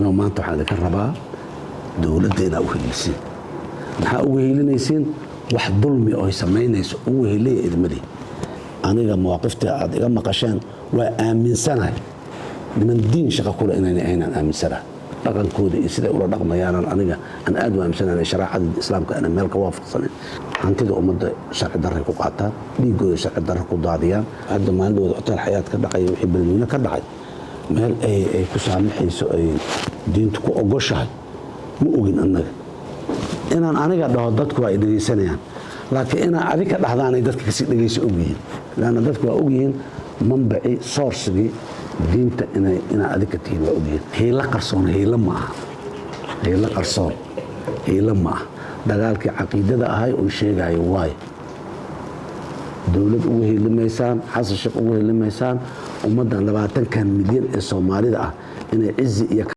No, maanta waxaan idinka rabaa dowladda inaa u helisiin. Maxaa uga helinaysiin? Wax dulmi oo ay samaynayso uga helaya idmadii. Aniga mawaaqifta aad iga maqasheen waa aaminsanahay niman diin shaqo kule inayna ahaynaan aaminsanahay. Dhaqankooda iyo siday ula dhaqmayaanan aniga aan aad u aaminsanahay, shareecada islaamka ana meel ka waafaqsanin. Hantida ummadda sharci darray ku qaataan, dhiigooda sharci darra ku daadiyaan. Hadda maalindhooda hotel Xayaat ka dhacay, wixii Beledweyne ka dhacay, meel ay ku saamaxayso, ay diintu ku ogoshahay ma ogin. Annaga inaan aniga dhaho dadku waa ay dhegaysanayaan, laakiin inaan adig ka dhahdaanay dadka kasii dhegaysa ogyihiin, laanna dadku waa ogyihiin manbacii, source-igii diinta inaa adig ka tihiin waa ogyihiin. Hiilo qarsoon hiilo ma aha, hiilo qarsoon hiilo ma aha. Dagaalkii caqiidada ahay uun sheegayo waayo dowlad ugu helimaysaan, Xasan Sheekh ugu helimaysaan, ummaddan 20-kan milyan ee Soomaalida ah inay cizi iyo